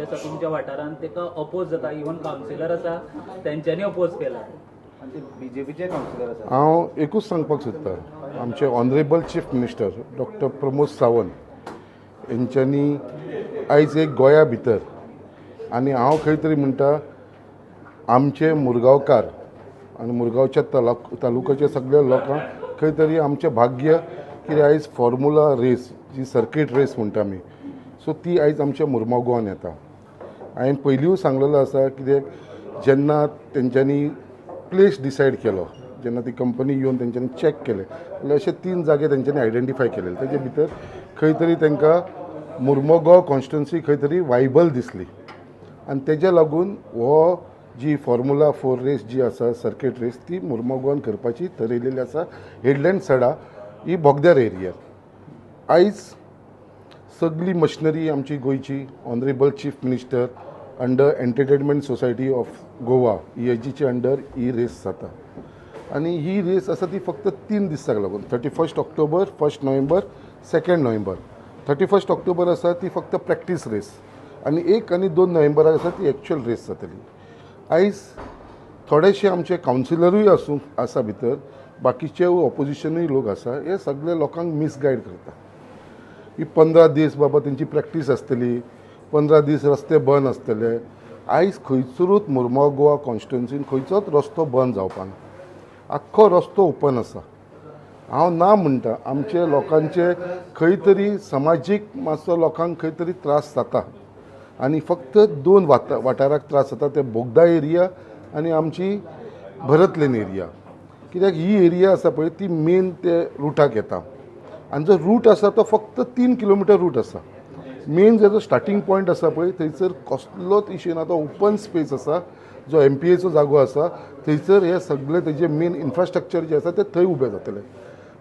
आसा तुमच्या वाठारांत ताका अपोज जाता. इवन कावन्सिलर आसा, तेंच्यांनी अपोज केला. आनी ते बीजेपीचे कावन्सिलर आसा. हांव एकूच सांगपाक सोदतां, आमचे honourable chief minister doctor Pramod Sawant हेंच्यांनी आयज एक गोंया भितर आनी हांव खंय तरी म्हणटा, आमचे मुरगांवकार आनी मुरगांवच्या तालुक्याच्या सगळ्या लोकांक खंय तरी आमचें भाग्य कितें आयज फॉर्मुला रेस जी सर्कीट रेस म्हणटा आमी, सो ती आयज आमच्या मुरगांव गोवान येता. हांवें पयलींय सांगलेलो आसा, कित्याक जेन्ना तेंच्यांनी प्लेस डिसायड केलो, जेन्ना ती कंपनी येवन तेंच्यांनी चॅक केलें जाल्यार अशे 3 जागे तेंच्यांनी आयडेंटिफाय केले. तेजे भितर खंय तरी तांकां मुरमोगांव कॉन्स्टिट्युन्सी खंय तरी वायबल दिसली आनी तेज्या लागून हो जी फॉर्मुला 4 रेस जी आसा, सर्कीट रेस, ती मुरमोगांवान करपाची थरयलेली आसा. हेडलँड सडा ही बोगद्यार एरिया. आयज सगळी मशिनरी आमची गोंयची honourable chief minister under entertainment society of Goa ESGचे under ही रेस जाता आनी ही रेस आसा ती फक्त 3 दिसाक लागून, 31 ऑक्टोबर, 1 नोव्हेंबर, 2 नोव्हेंबर. 31 ऑक्टोबर आसा ती फक्त प्रॅक्टीस रेस आनी 1 आनी 2 नोव्हेंबराक आसा ती एक्चुअल रेस जातली. आयज थोडेशे आमचे कावन्सिलरूय आसूं आसा भितर, बाकीचे ऑपोजिशनूय लोक आसा, हे सगळे लोकांक मिसगायड करता. ही 15 दीस बाबा तेंची प्रॅक्टीस आसतली, 15 दीस रस्ते बंद आसतले. आयज खंयसरूच मुरगांव गोवा कॉन्स्टिट्युन्सीन खंयचोच रस्तो बंद जावपाना, आख्खो रस्तो ओपन आसा. हांव ना म्हणटा, आमचे लोकांचे खंय तरी समाजीक मातसो लोकांक खंय तरी त्रास जाता आनी फक्त 2 वाठाराक त्रास जाता, ते बोगदा एरिया आनी आमची भरत लेन एरिया. कित्याक ही एरिया आसा पळय ती मेन ते रुटाक येता आनी जो रूट आसा तो फक्त 3 किलोमिटर रूट आसा. मेन जो स्टार्टींग पॉयंट आसा पळय थंयसर कसलोच इश्यू ना, तो ओपन स्पेस आसा, जो MPAचो जागो आसा थंयसर हे सगळे तेजे मेन इन्फ्रास्ट्रक्चर जे आसा ते थंय उबें जातलें.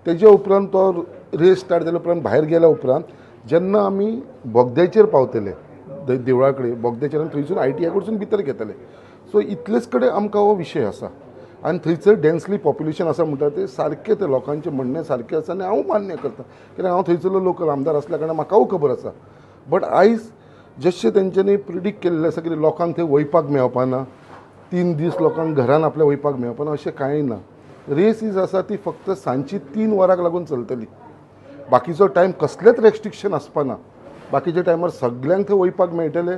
तेजे उपरांत तो रेस स्टार्ट जाल्या उपरांत भायर गेल्या उपरांत जेन्ना आमी बोगद्याचेर पावतले, देवळा कडेन बोगद्याचेर, आनी थंयसून ITI कडसून भितर घेतले, सो इतलेच कडेन आमकां हो विशय आसा. आनी थंयसर डेन्सली पॉप्युलेशन आसा म्हणटा ते सारकें, ते लोकांचें म्हणणें सारकें आसा आनी हांव मान्य करता, कित्याक हांव थंयसरलो लोकल आमदार आसल्या कारणान म्हाकाय खबर आसा. बट आयज जशें तेंच्यांनी प्रिडीक्ट केल्लें आसा की लोकांक थंय वयपाक मेळपाना, 3 दीस लोकांक घरान आपल्या वयपाक मेळपाना, अशें कांय ना. रेस is आसा ती फक्त सांजची 3 वरांक लागून चलतली, बाकीचो टायम कसलेच रेस्ट्रिक्शन आसपाना. बाकीच्या टायमार सगल्यांक थंय वयपाक मेळटलें,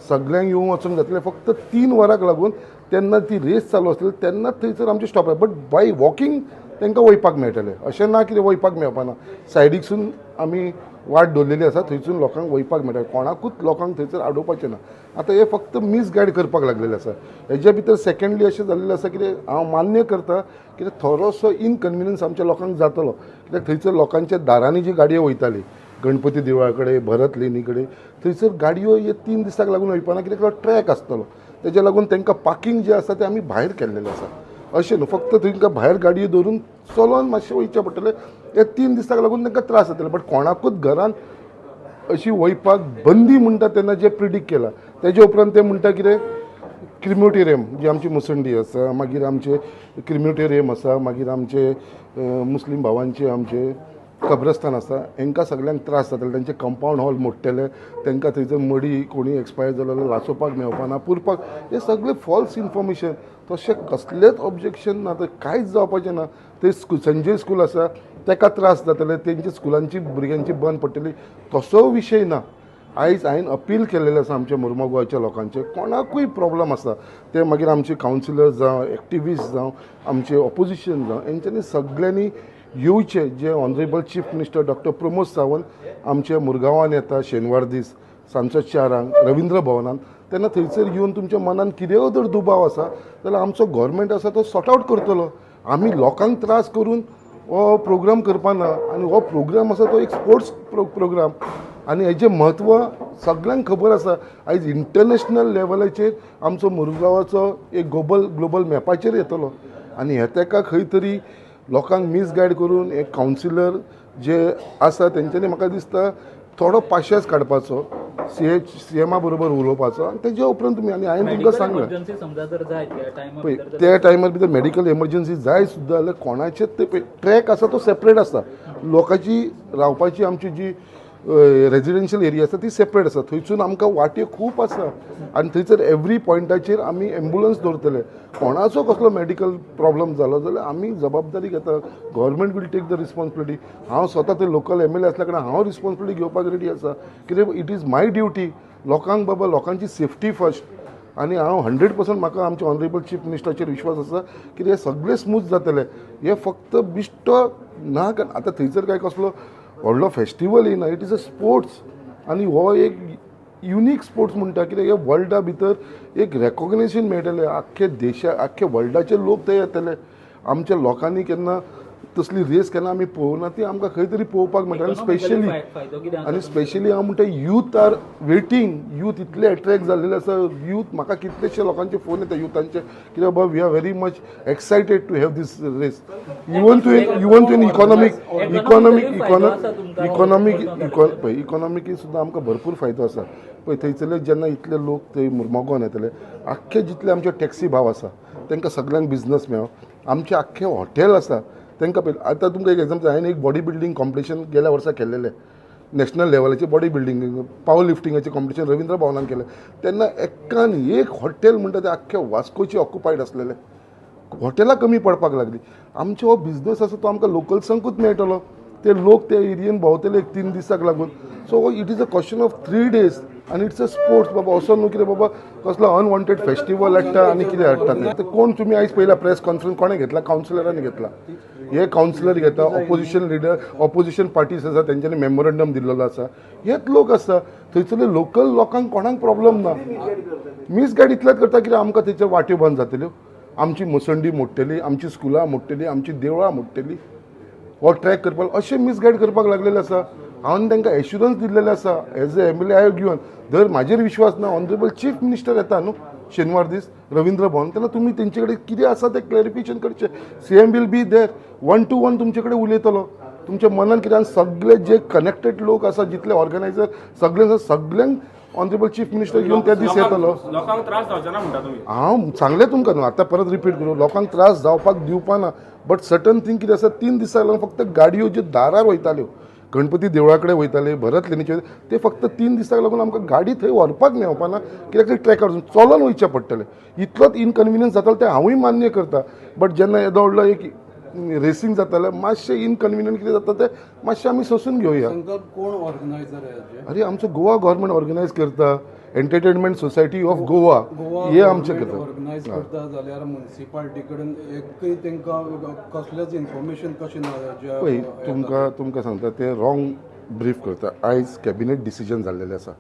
सगल्यांक येवंक वचूंक जातलें. फक्त 3 वरांक लागून तेन्ना ती रेस चालू आसतली तेन्नाच थंयसर आमचें स्टॉप आसा. बट बाय वॉकिंग तांकां वयपाक मेळटलें, अशें ना कितें वयपाक मेळपाना. सायडीकसून आमी वाट दवरलेली आसा, थंयसून लोकांक वयपाक मेळटा, कोणाकूच लोकांक थंयसर आडोवपाचें ना. आतां हे फक्त मिसगायड करपाक लागलेले आसा. हेज्या भितर सेकेंडली अशें जाल्लें आसा कितें हांव मान्य करता कितें थोडोसो इनकन्विनियन्स आमच्या लोकांक जातलो, कित्याक थंयसर लोकांच्या दारांनी जी गाडयो वयताली गणपती देवळा कडेन, भरत लेनी कडेन, थंयसर गाडयो हे 3 दिसाक लागून वयपाना, कित्याक ट्रॅक आसतलो, तेज्या लागून तांकां पार्किंग जें आसा तें आमी भायर केल्लेलें आसा. अशें न्हू फक्त तांकां भायर गाडयो दवरून चलोन मातशें वयचें पडटलें, हे 3 दिसाक लागून तांकां त्रास जातले. बट कोणाकूच घरान अशी वयपाक बंदी म्हणटा तेन्ना जें प्रिडीक्ट केलां तेजे उपरांत ते म्हणटा कितें क्रिमोटेरियम जी आमची मुसंडी आसा, मागीर आमचे क्रिमोटेरियम आसा, मागीर आमचे मुस्लीम भावांचे आमचे कब्रस्तान आसा, हेंकां सगल्यांक त्रास जातले. तेंचे कंपावंड हॉल मोडटले, तांकां थंयसर मडी कोणी एक्सपायर जालो जाल्यार लासोवपाक मेळपाना, पुरपाक, हे सगळे फॉल्स इन्फॉर्मेशन. तशें कसलेंच ऑब्जेक्शन ना, थंय कांयच जावपाचें ना. थंय संजय स्कूल आसा ताका त्रास जातले, तेंच्या स्कुलांची भुरग्यांची बंद पडटली, तसो विशय ना. आयज हांवें अपील केल्लेलें आसा आमच्या मुरगांव गोंयच्या लोकांचे, कोणाकूय प्रॉब्लम आसा ते मागीर आमचे कावन्सिलर जावं, एक्टिविस्ट जावं, आमचे ऑपोजिशन जावं, हेंच्यांनी सगल्यांनी येवचें. जे honourable chief minister doctor Pramod Sawant आमच्या मुरगांवान येता शेनवार दीस सांजचो 4 रविंद्र भवनान, तेन्ना थंयसर येवन तुमच्या मनान कितेंय जर दुबाव आसा जाल्यार आमचो गोवोरमेंट आसा तो सॉर्ट आवट करतलो. आमी लोकांक त्रास करून हो प्रोग्राम करपाना आनी हो प्रोग्राम आसा तो एक स्पोर्ट्स प्रोग्राम आनी हेजें म्हत्व सगल्यांक खबर आसा. आयज इंटरनॅशनल लेवलाचेर आमचो मुरगांवाचो एक ग्लोबल मॅपाचेर येतलो आनी हे ताका खंय तरी लोकांक मिसगायड करून एक कावन्सिलर जे आसा तेंच्यांनी म्हाका दिसता थोडो पाशेंस काडपाचो, सीएमा बरोबर उलोवपाचो आनी तेज्या उपरांत तुमी, आनी हांवें तुमकां सांगलें पळय त्या टायमार भितर मेडिकल एमर्जन्सी जाय सुद्दां जाल्यार कोणाचेच ते पळय ट्रॅक आसा तो सेपरेट आसा. लोकांची रावपाची आमची जी रेजिडेन्शियल एरिया आसा ती सेपरेट आसा. थंयसून आमकां वाट्यो खूब आसा आनी थंयसर एवरी पॉयंटाचेर आमी एम्बुलन्स दवरतले. कोणाचो कसलो मेडिकल प्रॉब्लम जालो जाल्यार आमी जबाबदारी घेता. Government will take the responsibility. हांव स्वता थंय लोकल एमएलए आसल्या कारणान हांव रिस्पॉन्सिबिलिटी घेवपाक रेडी आसा, कित्याक it is my duty. लोकांक बाबा, लोकांची सेफ्टी फर्स्ट. आनी हांव 100%, म्हाका आमच्या ऑनरेबल चीफ मिनिस्टराचेर विश्वास आसा की हे सगळे स्मूथ जातले. हे फक्त बिश्टो ना, आतां थंयसर काय कसलो व्हडलो फेस्टिवल येना. It is a sports आनी हो एक युनीक स्पोर्ट्स म्हणटा, कित्याक हे वर्ल्डा भितर एक रेकोगनेशन मेळटलें. आख्खे देशा, आख्खे वर्ल्डाचे लोक थंय येतले. आमच्या लोकांनी केन्ना तसली रेस केन्ना आमी पळोवना, ती आमकां खंय तरी पळोवपाक मेळटा. आनी स्पेशली फायदो कितें आसा? आनी स्पेशली हांव म्हणटा, youth are waiting. Youth इतले एट्रॅक्ट जाल्लेले आसा. यूथ, म्हाका कितलेशे लोकांचे फोन येता युथांचे, कित्याक बाबा, we are very much excited to have this race. Even तुवें इकॉनॉमीक, पळय, इकॉनॉमिकी सुद्दां आमकां भरपूर फायदो आसा. पळय, थंयसरले जेन्ना इतले लोक थंय मुरमोगान येतले, आख्खे जितले आमचे टॅक्सी भाव आसा तांकां सगल्यांक बिजनस मेळो. आमचे आख्खे हॉटेल आसा तांकां. पळय, आतां तुमकां एक एग्जाम्पल, हांवें एक बॉडी बिल्डींग कॉम्पिटिशन गेल्या वर्सा केल्लेलें, नॅशनल लेवलाचें बॉडी बिल्डींग, पावर लिफ्टिंगाचें कॉम्पिटिशन रवींद्र भवनान केलें. तेन्ना एकान एक हॉटेल म्हणटा ते आख्खे वास्कोचे ऑक्युपायड आसलेले. हॉटेलां कमी पडपाक लागली. आमचो हो बिजनस आसा तो आमकां लोकल्सांकूच मेळटलो. ते लोक ते एरियेन भोंवतले एक 3 दिसाक लागून. So it is a question of 3 days आनी it's a sports बाबा. असो न्हू कितें बाबा कसलो अनवॉन्टेड फेस्टिवल हाडटा आनी कितें हाडटा. ते कोण, तुमी आयज पळयला प्रेस कॉन्फरन्स कोणें घेतला? कावन्सिलरांनी घेतला. हे कावन्सिलर घेता, ऑपोजिशन लिडर, ऑपोजिशन पार्टीज आसा तेंच्यांनी मेमोरंडम दिल्लेलो आसा. हेच लोक आसा. थंयसरले लोकल लोकांक कोणाक प्रॉब्लम ना. मिसगायड इतलेंच करता, कित्याक आमकां थंयसर वाट्यो बंद जातल्यो, आमची मसंडी मोडटली, आमची स्कुलां मोडटली, आमची देवळां मोडटली हो ट्रॅक करपाक, अशें मिसगायड करपाक लागलेले आसा. हांवें तांकां एश्युरन्स दिल्लेले आसा, as a MLA I have given. जर म्हाजेर विश्वास ना, ऑनरेबल चीफ मिनिस्टर येता न्हू शेनवार दीस रवींद्र भवन, तेन्ना तुमी तेंचे कडेन कितें आसा तें क्लॅरिफिकेशन करचें. CM will be there, one to one तुमचे कडेन उलयतलो. तुमच्या मनान कितें, आनी सगळे जे कनेक्टेड लोक आसा, जितले ऑर्गनायझर सगळे आसा, सगल्यांक ऑनरेबल चीफ मिनिस्टर घेवन त्या दीस येतलो. लोकांक त्रास जावचे ना म्हणटा तुमी? हांव सांगलें तुमकां न्हू, आतां परत रिपीट करूं, लोकांक त्रास जावपाक दिवपा ना. बट सर्टन थिंग कितें आसा, 3 दिसां लागून फक्त गाडयो ज्यो दारार वयताल्यो, गणपती देवळा कडेन वयताले, भरत लेनीचे, ते फक्त 3 दिसांक लागून आमकां गाडी थंय व्हरपाक मेळपा ना, कित्याक ते ट्रॅकार चलोन वयचें पडटलें. इतलोच इनकन्विनियन्स जातालो, तें हांवूय मान्य करता. बट जेन्ना येदो व्हडलो एक रेसींग जातालें, मातशें इनकन्विनियंट कितें जाता तें मातशें आमी सोंसून घेवया. संकल्प, कोण ऑर्गनायझर आहे हाचे? अरे, आमचो गोवा गव्हर्मेंट ऑर्गनायज करता, entertainment society of Goa. Goa हे आमचें करता. ऑर्गनायज करता जाल्यार म्युनिसिपालिटी कडेन एकय तांकां कसलेंच इन्फॉर्मेशन कशें ना जे पळय, तुमकां सांगता, ते रॉंग ब्रीफ करता. आयज कॅबिनेट डिसिजन जाल्लेलें आसा.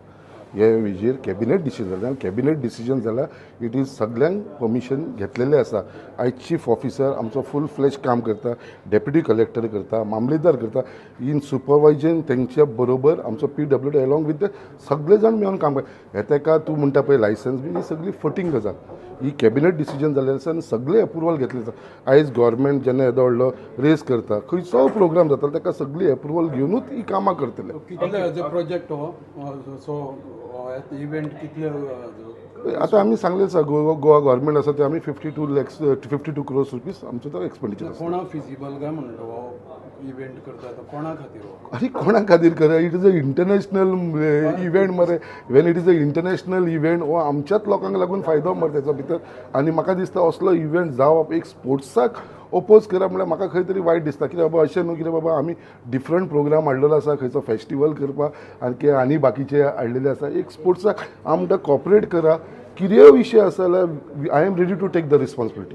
हे विजेर कॅबिनेट डिसिजन जालें आनी कॅबिनेट डिसिजन जाल्यार it is सगल्यांक परमिशन घेतलेलें आसा. आयज चीफ ऑफिसर आमचो फूल फ्लॅज काम करता, डेप्युटी कलेक्टर करता, मामलेदार करता, इन सुपरवायजन तेंच्या बरोबर आमचो पीडब्ल्यूडी अलॉंग विथ सगळे जाण मेळून काम करता. हे तेका तूं म्हणटा पळय लायसन्स बी, ही सगळी फटींग गजाल. ही कॅबिनेट डिसिजन जाल्लें आसा आनी सगळे एप्रुवल घेतलें आसा. आयज गव्हर्मेंट जेन्ना येदो व्हडलो रेस करता, खंयचो प्रोग्राम जाता, ताका सगळी एप्रुवल घेवनूच ही कामां करतले. कितले हेजो प्रोजेक्ट हो, सो इव्हेंट कितले? आतां आमी सांगलें आसा, गोवा गोवा गव्हर्मेंट आसा ते आमी 52 lakhs, ₹52 crores आमचो तो एक्सपेंडिचर आसा. कोणा फिजिबल काय म्हणटा हो इव्हेंट करता तो कोणा खातीर हो? अरे, कोणा खातीर करा? It is a international event मरे. When it is a international event, हो आमच्याच लोकांक लागून फायदो मरे तेचो भितर. आनी म्हाका दिसता असलो इव्हेंट जावप, एक स्पोर्ट्साक ओपोज करप म्हणल्यार म्हाका खंय तरी वायट दिसता. कित्याक बाबा, अशें न्हू कितें बाबा आमी डिफरंट प्रोग्राम हाडलेलो आसा, खंयचो फेस्टिवल करपाक आनी आनी बाकीचे हाडलेले आसा. एक स्पोर्ट्साक हांव म्हणटा कॉपरेट करा. कितेंय विशय आसा जाल्यार I am ready to take the responsibility.